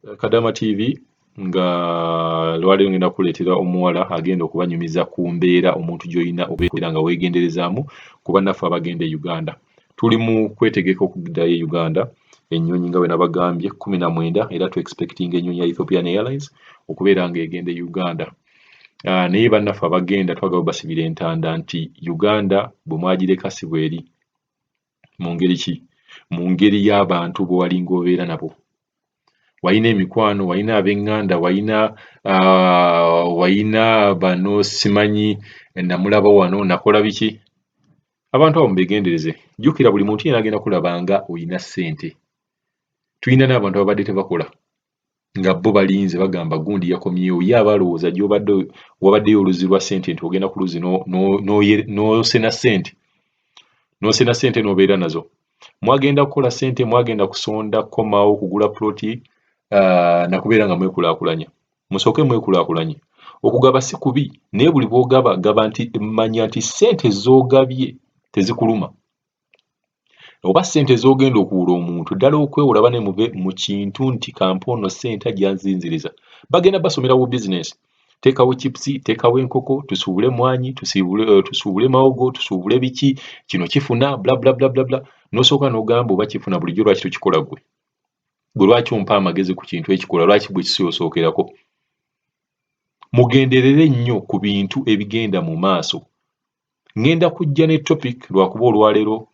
Kadama TV nga lwaleero ngenda kukuleetera omuwala agenda okubanyumiza ku mbeera omuntu gy'olina okubeera nga weegenderezaamu ku bannaffe abagenda e Uganda. Tuli mu kwetegeka okuddayo e Uganda, ennyonyi nga bwe nabagambye 19 era tu expectinga ennyonyi ya Ethiopian Airlines okubeera ng'egenda e Uganda. Naye bannaffe abagenda twagala obasibira entanda nti Uganda bwe mwagireka si bw'eri. Mu ngeri ki? Mu ngeri y'abantu be walinga obeera nabo. Walina emikwano, walina ab'eŋŋanda, walina bano simanyi namulaba wano nakola biki. Abantu abo mubeegendereze. Jjukira buli muntu yenna agenda kulaba nga olina ssente. Tulina n'abantu ababadde tebakola nga bo balinze bagamba gundi yakomyewo ye aba alowooza gy'obadde wabaddeyo oluzzi lwa ssente nti ogenda ku luzzi n'osena ssente n'osena ssente n'obeera nazo. Mwagenda kukola ssente, mwagenda kusonda kukomawo kugula puloti na kubeera nga mwekulaakulanya. Musooke mwekulaakulanye. Okugaba si kubi naye buli bw'ogaba gaba nti manya nti ssente z'ogabye tezikuluma. Oba ssente z'ogenda okuwula omuntu ddala okwewola bane muve mu kintu nti kampe ono ssente ajja nzinziriza. Bagenda basomera bu bizinensi. Teekawo chipusi, teekawo enkoko, tusuubule emmwanyi, tusuubule mawogo, tusuubule biki, kino kifuna bla bla bla bla bla. N'osooka n'ogamba oba kifuna bulijjo lwaki tokikola ggwe? Ggwe lwaki ompa amagezi ku kintu ekikola lwaki ggwe si osookerako? Mugenderere nnyo ku bintu ebigenda mu maaso. Ŋŋenda kujja ne topic lwakuba olwaleero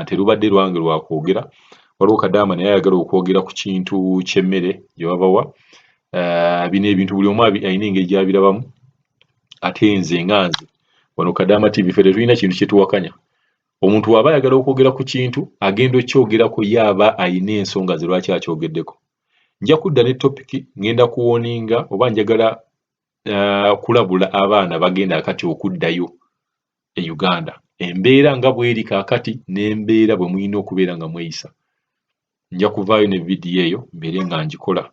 terubadde lwange lwa kwogera, waliwo kadaama naye ayagala okwogera ku kintu ky'emmere gye babawa. Bino ebintu buli omu alina engeri gy'abirabamu ate nze nga nze wano Kadaama TV ffe tetulina kintu kye tuwakanya. Omuntu bw'aba ayagala okwogera ku kintu agenda okukyogerako ye aba alina ensonga ze lwaki akyogeddeko. Nja kudda ne topic ŋŋenda kuwooninga oba njagala kulabula abaana abagenda kaakati okuddayo e Uganda. Embeera nga bw'eri kaakati n'embeera bwe mulina okubeera nga mweyisa. Nja kuvaayo ne vidiyo eyo mbeere nga ngikola.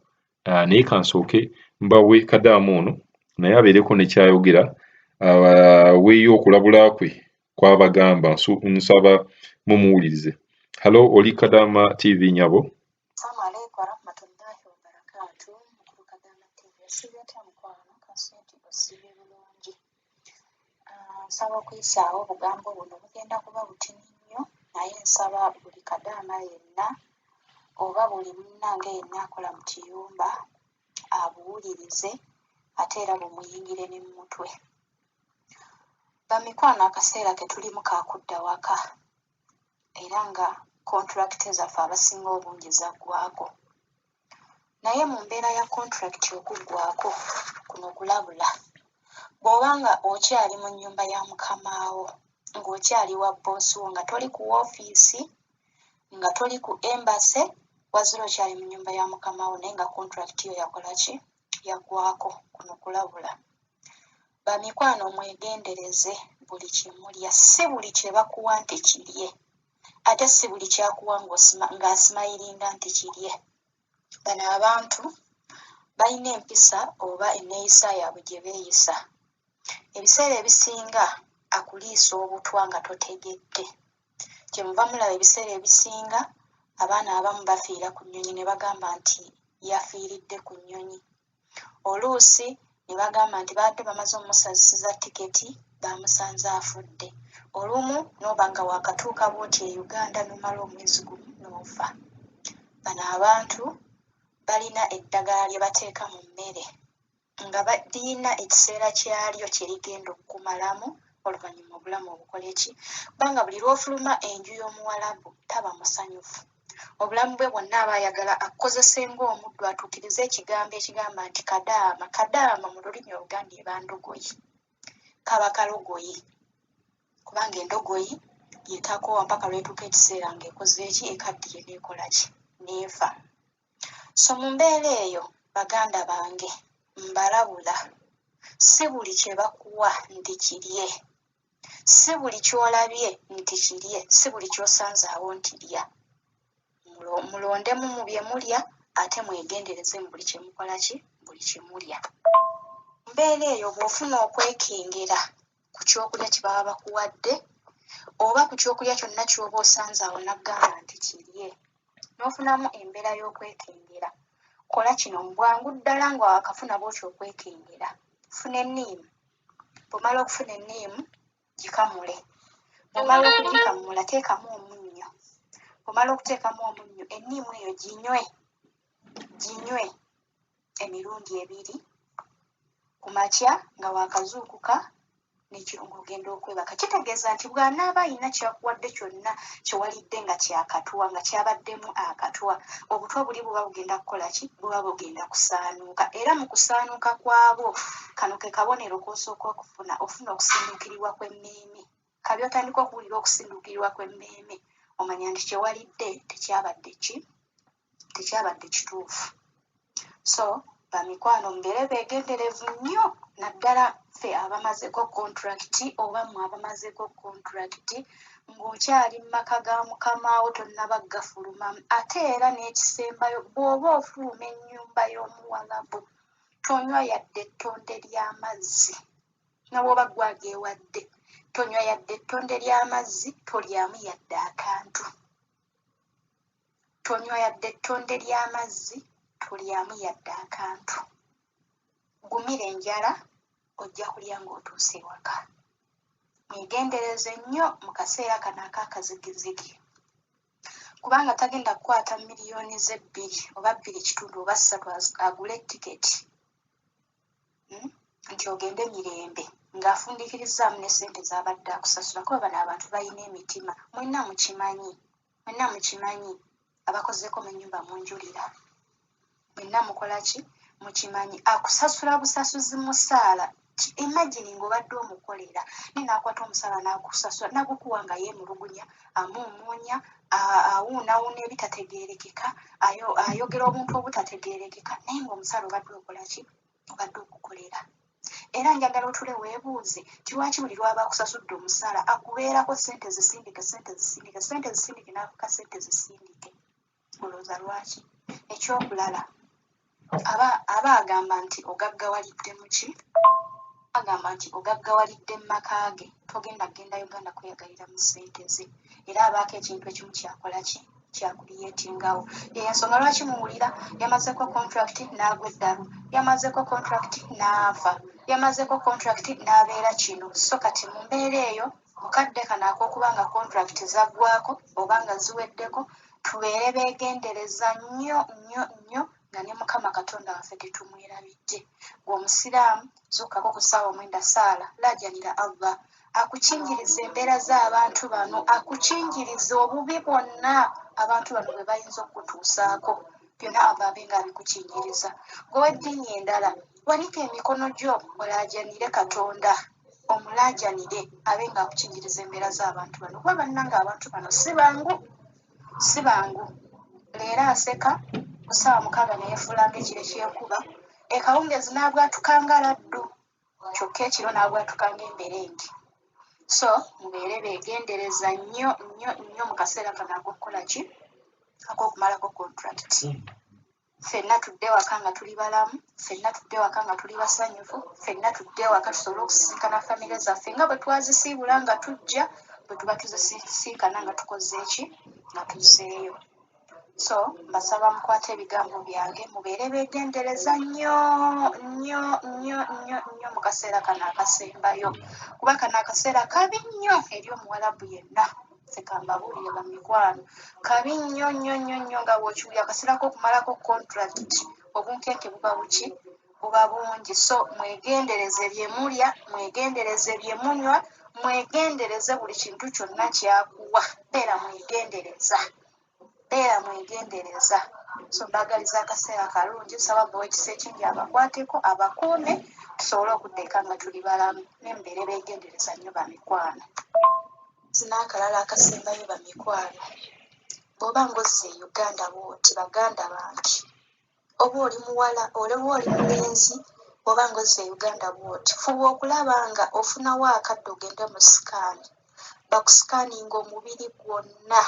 Naye kansooke mbawe kadaama ono naye abeereko ne ky'ayogera aweeyo okulabula kwe kw'abagamba nsaba mumuwulirize. Hallo oli Kadaama TV nnyabo. Assalamu alaikum warahmatullahi wabarakatuh. Mukulu Kadaama TV osiibye otya mukwano? Kansuubire nti osiibye bulungi. Ah, nsaba okuyisaawo obugambo buno bugenda kuba butini nnyo naye nsaba buli kadaama yenna oba buli munnange yenna akola mu kiyumba abuwulirize ate era bumuyingire ne mu mutwe. Bamikwano akaseera ke tulimu ka kudda waka era nga kontulakiti zaffe abasinga obungi zaggwaako. Naye mu mbeera ya kontulakiti okuggwaako kuno kulabula. Bw'oba nga okyali mu nnyumba ya mukamaawo, ng'okyali wa bboosi wo nga toli ku woofiisi, nga toli ku embassy, wazira okyali mu nnyumba ya mukamaawo naye nga kontulakiti yo yakola ki? Yaggwaako. Kuno kulabula. Bamikwano mwegendereze buli kye mulya. Si buli kye bakuwa nti kirye. Ate si buli ky'akuwa ng'asimayiringa nti kirye. Bano abantu balina empisa oba enneeyisa yaabwe gye beeyisa. Ebiseera ebisinga akuliisa obutwa nga totegedde. Kyemuva mulaba ebiseera ebisinga abaana abamu bafiira ku nnyonyi ne bagamba nti yafiiridde ku nnyonyi. Oluusi ne bagamba nti baadde bamaze omusazisiza tiketi baamusanze afudde. Olumu n'oba nga waakatuuka bw'oti e Uganda n'omala omwezi gumu n'ofa. Bano abantu balina eddagala lye bateeka mu mmere nga lirina ekiseera kyalyo kye ligenda okukumalamu oluvannyuma obulamu obukole ki? Kubanga buli lw'ofuluma enju y'Omuwalabu taba musanyufu. Obulamu bwe bwonna aba ayagala akukozese ng'omuddu atuukirize ekigambo ekigamba nti kadaama. Kadaama mu lulimi Oluganda eba ndogoyi. Kaba kalogoyi kubanga endogoyi yetakoowa mpaka lw'etuuka ekiseera ng'ekoze ki? Ekaddiye n'ekola ki? N'efa. So mu mbeera eyo baganda bange mbalabula si buli kye bakuwa nti kirye, si buli ky'olabye nti kirye, si buli ky'osanze awo nti lya. Mulondemu mu bye mulya ate mwegendereze mu buli kye mukola ki? Buli kye mulya. Mu mbeera eyo bw'ofuna okwekengera ku kyokulya kye baba bakuwadde oba ku kyokulya kyonna ky'oba osanze awo n'akugamba nti kirye, n'ofunamu embeera y'okwekengera, Ekyokukola kino mu bwangu ddala nga wakafuna bw'otyo okwekengera, funa enniimu. Bw'omala okufuna enniimu, gikamule. Bw'omala okugikamula, teekamu omunnyo. Bw'omala okuteekamu omunnyo, enniimu eyo ginywe, ginywe emirundi ebiri ku makya nga waakazuukuka n'ekiro ng'ogenda okwebaka. Kitegeeza nti bw'anaaba alina ky'akuwadde kyonna kye walidde nga kya katwa, nga kyabaddemu akatwa, obutwa buli buba bugenda kukola ki? Buba bugenda kusaanuuka. Era mu kusaanuuka kwabwo, kano ke kabonero k'osooka okufuna, ofuna okusinduukirirwa kw'emmeeme. Kabi otandika okuwulira okusinduukirirwa kw'emmeeme, omanya nti kye walidde tekyabadde ki? Tekyabadde kituufu. So bamikwano mubeere beegenderevu nnyo naddala ffe abamazeko contract oba mmwe abamazeko contract ng'okyali mu maka ga mukamaawo tonnaba gafulumamu. Ate era n'ekisembayo bw'oba ofuluma ennyumba y'omuwalabu tonywa yadde ettonde ly'amazzi ne bw'oba ggwe ageewadde tonywa yadde ettonde ly'amazzi tolyamu yadde akantu. Tonywa yadde ettonde ly'amazzi, tolyamu yadde akantu. Gumira enjala, ojja kulya ng'otuuse ewaka. Mwegendereze nnyo mu kaseera kano ak'akazigizigi kubanga tagenda kukwata miliyoni ze bbiri oba bbiri kitundu oba ssatu agule tiketi nti ogende mirembe ng'afundikirizzaamu ne ssente z'abadde akusasula kuba bano abantu balina emitima mwenna mukimanyi. Mwenna mukimanyi abakozeeko mu nnyumba munjulira. Mwenna mukola ki? Mukimanyi. Akusasula busasuzi musaala. Imagine ng'obadde omukolera naye n'akwata omusaala n'akusasula n'agukuwa nga yeemulugunya, amuumuunya, awuunawuuna ebitategeerekeka, ayogera obuntu obutategeerekeka naye ng'omusaala obadde okola ki? Obadde ogukolera. Era njagala otule weebuuze nti lwaki buli lw'aba akusasudde omusaala akubeerako ssente zisindike, ssente zisindike, ssente zisindike n'afuuka ssente zisindike. Olowooza lwaki? Ekyokulala aba aba agamba nti ogaggawalidde mu ki? Agamba nti ogaggawalidde mu maka ge togenda kugenda Uganda kweyagalira mu ssente ze. Era abaako ekintu ekimu ky'akola ki? Kyakuliyetingawo. Yeyo ensonga lwaki muwulira yamazeko contract n'agwa eddalu, yamazeko contract n'afa, yamazeko contract n'abeera kino. So kati mu mbeera eyo mu kadde kano ak'okuba nga contract zaggwako oba nga ziweddeko tubeere beegendereza nnyo nnyo nnyo nga ne Mukama Katonda waffe tetumwerabidde. Gwe Omusiraamu zuukako ku ssaawa 9 saala laajanira Allah akukingirize embeera z'abantu bano, akukingirize obubi bwonna abantu bano bwe bayinza okukutuusaako. Byonna Allah abe nga abikukingiriza. Gwe ow'eddiini endala wanika emikono gyo olaajanire Katonda, omulaajanire abe nga akukingiriza embeera z'abantu bano. Kuba bannange abantu bano si bangu, si bangu. Leero aseka ku ssaawa 6 ne yeefuula ng'ekire ky'enkuba, ekawungeezi n'abwatuka nga laddu. Kyokka ekiro n'abwatuka ng'emberenge. So mubeere beegendereza nnyo nnyo nnyo mu kaseera kano ak'okukola ki? Ak'okumalako contract. Ffenna tudde waka nga tuli balamu, ffenna tudde waka nga tuli basanyufu, ffenna tudde waka tusobole okusisinkana famire zaffe nga bwe twazisiibula nga tujja, bwe tuba tuzisisinkana nga tukoze ki? Nga tuzzeeyo. So mbasaba mukwate ebigambo byange mubeere beegendereza nnyo nnyo nnyo nnyo nnyo mu kaseera kano akasembayo kuba kano akaseera kabi nnyo eri omuwalabu yenna. Nze kambabuulire bamikwano kabi nnyo nnyo nnyo nnyo nga bw'okiwulira akaseera k'okumalako contract obunkenke buba buki buba bungi. So mwegendereze bye mulya, mwegendereze bye munywa, mwegendereze buli kintu kyonna ky'akuwa. Beera mwegendereza. Beera mwegendereza. So mbaagaliza akaseera kalungi, nsaba Allah ow'ekisa ekingi abakwateko, abakuume, tusobole okudda eka nga tuli balamu. Naye mubeere beegendereza nnyo bamikwano. N'akalala akasembayo bamikwano, bw'oba ng'ozze e Uganda bw'oti baganda bange, oba oli muwala oba oli mulenzi bw'oba ng'ozze e Uganda bw'oti, fuba okulaba nga ofunawo akadde ogende mu sikaani, bakusikaaninge omubiri gwonna.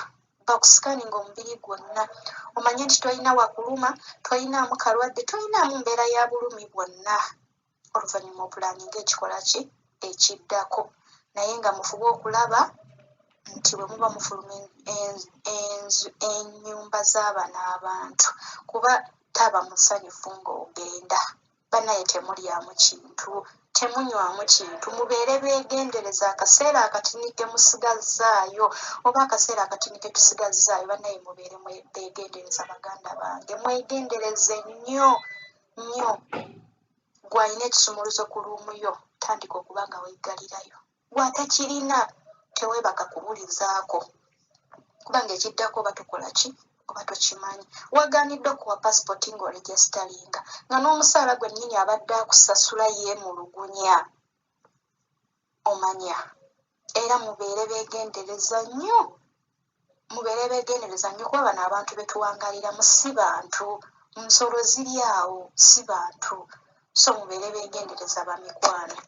Bakusikaninga omubiri gwonna omanye nti tolina wakuluma, tolinaamu kalwadde, tolinaamu mbeera ya bulumi bwonna. Oluvannyuma opulaaninga ekikola ki ekiddako. Naye nga mufube okulaba nti bwe muba mufuluma ennyumba z'abano abantu kuba Taba musanyufu ng'ogenda. Bannaye temulyamu kintu, temunywamu kintu, mubeere beegendereza akaseera akatini ke musigazzaayo oba akaseera akatini ke tusigazzaayo. Bannaye mubeere beegendereza baganda bange, mwegendereze nnyo nnyo. Gwe alina ekisumuluzo ku luumu yo, tandika okuba nga weggalirayo. Gwe atakirina, teweebaka kubulizaako, kubanga ekiddako oba tukola ki oba tokimanyi. Wagaaniddwa okuwa pasipoti ng'oregisitalinga, nga n'omusaala gwennyini abadde akusasula yeemulugunya, omanya. Era mubeere beegendereza nnyo, mubeere beegendereza nnyo, kuba bano abantu be tuwangaaliramu si bantu, nsolo ziri awo, si bantu. So mubeere beegendereza bamikwano.